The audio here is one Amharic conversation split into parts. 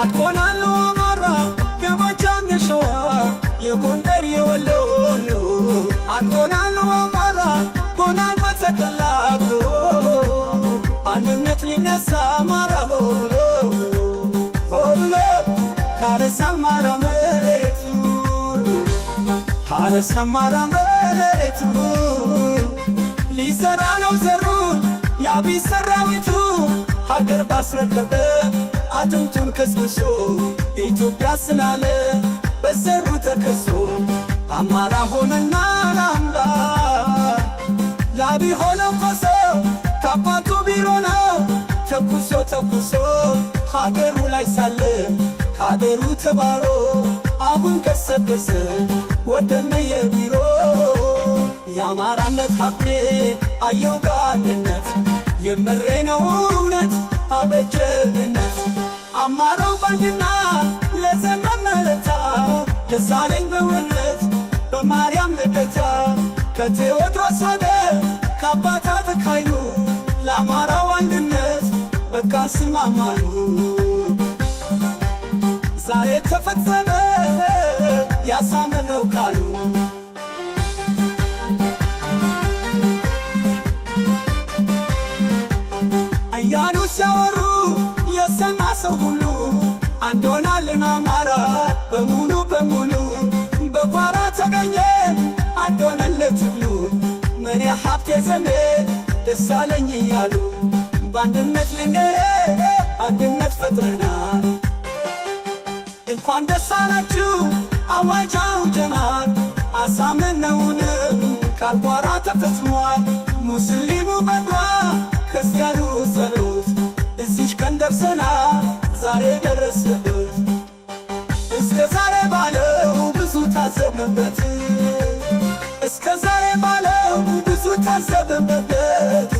አትሆናሉ አማራ የጎጃም የሸዋ የጎንደር የወሎ አትሆናሉ አማራ ጎናን መተከላቶ አንድነት ሊነሳ አማራ ሆሎ ሆሎ ካረሳ አማራ መሬቱ ካረሳ አማራ መሬቱ ሊዘራ ነው ዘሩን የአብይ ሰራዊቱ ሀገር ባስረከበ አጥንቱን ከስክሶ ኢትዮጵያ ስላለ በዘሩ ተከሶ አማራ ሆነና ላምባ ላቢ ሆነው ኮሶ ከአባቱ ቢሮ ነው ተኩሶ ተኩሶ ሀገሩ ላይ ሳለ ከሀገሩ ተባሮ አሁን ከሰከሰ ወደነ የቢሮ የአማራነት ሀብቴ አየው ጋንነት የምሬ ነው እውነት አበጀንነት አማራው ባንድና ለዘመን መለታ ደሳለኝ በእውነት በማርያም ልደታ ከቴዎድሮስ ሀገር ከአባታ ተካይሉ ለአማራው አንድነት በቃ ስማማሉ ዛሬ ተፈጸመ ያሳመነው ቃሉ። እያሉ ሲያወሩ የሰማ ሰው ሁሉ አንድ ሆናልን አማራ በሙሉ በሙሉ በኳራ ተገኘ አንድ ሆነለት ትግሉ ምን ሀብቴ ዘመድ ደሳለኝ እያሉ በአንድነት ልንገሬ አንድነት ፈጥረናል። እንኳን ደስ አላችሁ አዋጅ አውጀናል። አሳምነውንም ካልኳራ ተፈጽሟል። ሙስሊሙ በዱዓ ክርስቲያኑ ጸሎት እዚች ቀን ደርሰናል ዛሬ ደረስንበት። እስከ ዛሬ ባለው ብዙ ታዘብንበት። እስከ ዛሬ ባለው ብዙ ታዘብንበት።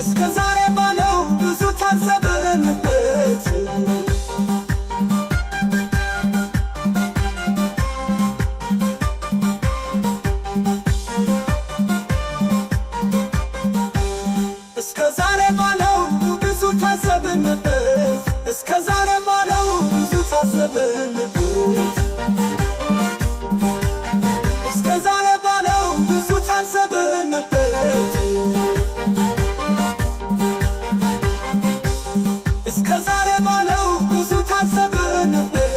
እስከ ዛሬ ባለው ብዙ ታዘብንበት። እስከ ዛሬ ባለው ብዙ ታዘብንበት። እስከ ዛሬ ባለው ብዙ ታዘብንበት። እስከ ዛሬ ባለው ብዙ ታዘብንበት። እስከ ዛሬ ባለው ብዙ ታዘብንበት።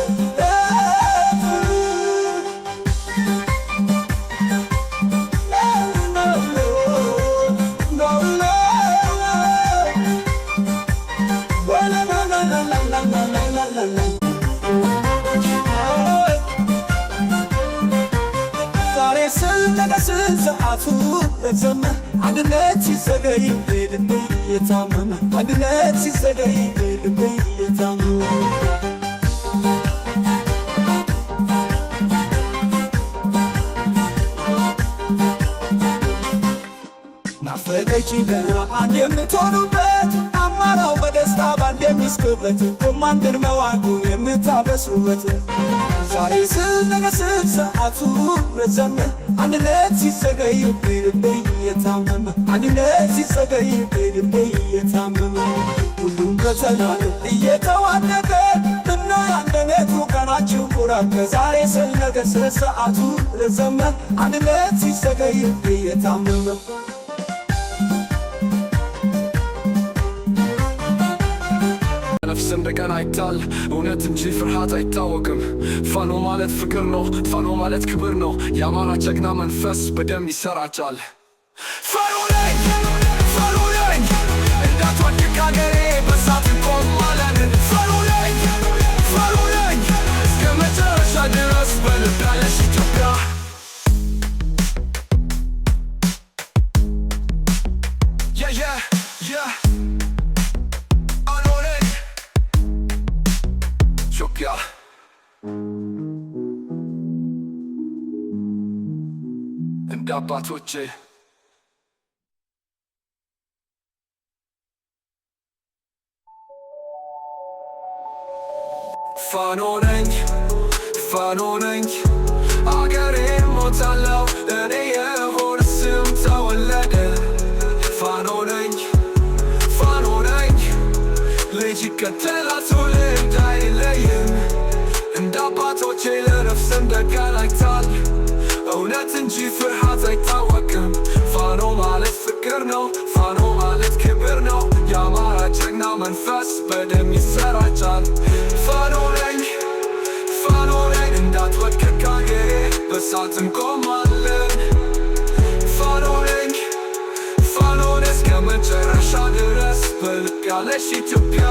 ዛሬ ስንነግስ ሰዓቱ ረዘመ፣ አንድነት ሲዘገይ ልቤ የታመመ፣ አንድነት ሲዘገይ ልቤ የታመመ። ናፈቀች ገና አንድ የምትሆኑበት አማራው በደስታ ባንድ የሚስቅበት ኮማንደር መዋጉን የምታበስሩበት። ዛሬ ስንነግስ ሰዓቱ ረዘመ፣ አንድነት ሲዘገይ ልቤ የታመመ፣ አንድነት ሲዘገይ ልቤ የታመመ። ሁሉም በሰላም እየተዋደቀ እና አንድነቱ ቀናችሁ ኩራት ከዛሬ ስንነግስ ሰዓቱ ረዘመ፣ አንድነት ሲዘገይ ልቤ የታመመ። ነፍስ እንደ ቀን አይታል እውነት እንጂ ፍርሃት አይታወቅም። ፋኖ ማለት ፍቅር ነው። ፋኖ ማለት ክብር ነው። የአማራ ጀግና መንፈስ በደም ይሰራጫል። ፋኖ ነኝ፣ ፋኖ ነኝ፣ እንዳትወድቅ አገሬ በሳት እንቆማለን። ፋኖ ነኝ፣ ፋኖ ነኝ፣ እስከ መጨረሻ ድረስ በልብ ያለሽ ኢትዮጵያ። Yeah. ፋኖ ነኝ ኢትዮጵያ። እንደ አባቶቼ ፋኖ ነኝ፣ ፋኖ ነኝ፣ አገሬ ሞታለው እኔ የሆነ ስም ተወለደ። ፋኖ ነኝ፣ ፋኖ ነኝ፣ ልጅ ይቀዳል። ከጠላት ትውልድ አይለይም። እንደ አባቶቼ ለነፍስ ሰንደቅ አይታል፣ እውነት እንጂ ፍርሃት አይታወቅም። ፋኖ ማለት ፍቅር ነው፣ ፋኖ ማለት ክብር ነው። የአማራ ጀግና መንፈስ በደም ይሰራጫል። ፋኖ ነኝ፣ ፋኖ ነኝ፣ እንዳትወድቅ ከአገሬ በእሳት እንቆማለን። ፋኖ ነኝ፣ ፋኖ ነኝ፣ እስከ መጨረሻ ድረስ በልብ ያለሽ ኢትዮጵያ።